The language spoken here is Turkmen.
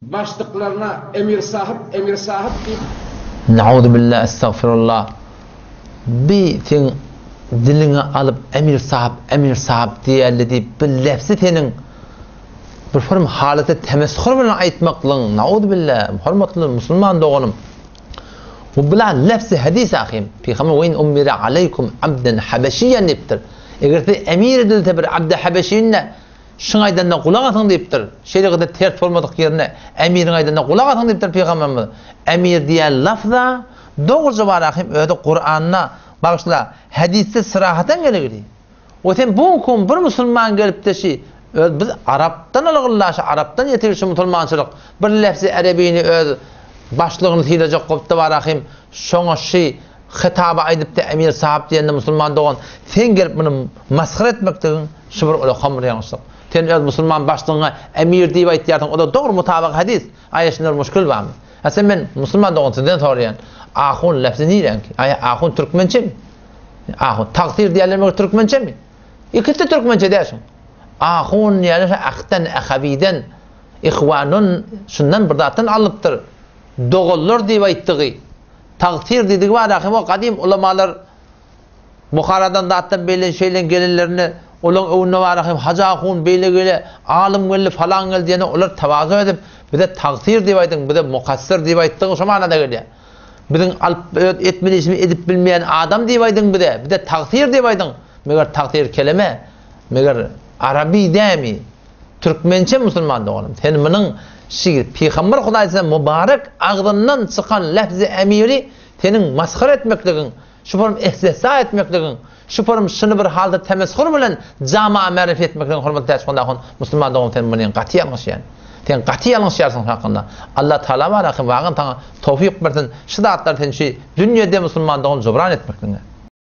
Başlyklaryna Emir sahyp, Emir sahyp diýip. Nauzubilla estagfirullah bi seň diliňe alyp Emir sahyp, Emir sahyp diýerli diýip bir lebzi seniň bir form halaty temeshur bilen aýtmaklygyň nauzubilla hormatly musulman doganym bu bila lebzi hadis ahim Pygamber we in ummira aleýkum abden habeşiýen diýipdir eger size emir edilse bir abde habeşinne Şuň aýdanyna gulak asyň diýipdir. Şerigatda ters bolmadyk ýerine emiriň aýdanyna gulak asyň diýipdir pygamberimiz. Emir diýen lafza dogruja bar ahim özi Kuranda bagyşla hadysda syrahatan gelegidi. We sen bu gün bir musulman gelipde şi öz biz arapdan algylla şi arapdan ýetirip şu musulmançylyk bir lefzi erebini öz başlygyny sylajak bolupda bar ahim şoňa şi Hytaby aýdypdy Emir sahyp diýende musulman dogan sen gelip muny masgara etmekdigiň şu bir ulakam bir ýalňyşlyk. Sen öz musulman başlygyňa emir diýip aýtýarsyň oda dogry mutabyk hadys aýa şunda bir muşkil barmy? A sen men musulman dogan sizden soraýan ahun lefzi niräňki? Aýa ahun türkmençemi? Ahun tagsyr diýýärler meger türkmençemi? Ikisi-de türkmençe däl şuň. Ahun diýýärler şu ahden ahabiden ihwanun şundan bir zatdan alnypdyr. Doganlar diýip aýtdygy. Tagsyr diýdigi bar ahim o gadym ulamalar Buharadan zatdan beýle şeýle gelenlerinde olaň öňünde bar ahim Hajy ahun beýle gele alym geldi falan geldi diýende olar tawazu edip bize tagsyr diýip aýdyň bize mukassyr diýip aýtdygy şo manada gelýär. Biziň alyp öz etmeli işimizi edip bilmeýän adam diýip aýdyň bize bize tagsyr diýip aýdyň meger tagsyr keleme meger arabi dämi Türkmençe musulman doganym sen munuň şi pygamber hudaý size mubarek agzyndan çykan lefzi emiri seniň masgara etmekligiň şu form estihza etmekligiň şu form şuny bir halda temeshur bilen jama märif etmekligiň hormatly täçhon ahun musulman doganym sen muny gaty ýalňyşýan sen gaty ýalňyşýarsyň şu hakynda Allah taala bar ahim wagan saňa towfyk bersin şu zatlary sen şu dünýede musulman dogan jubran etmekligiňe.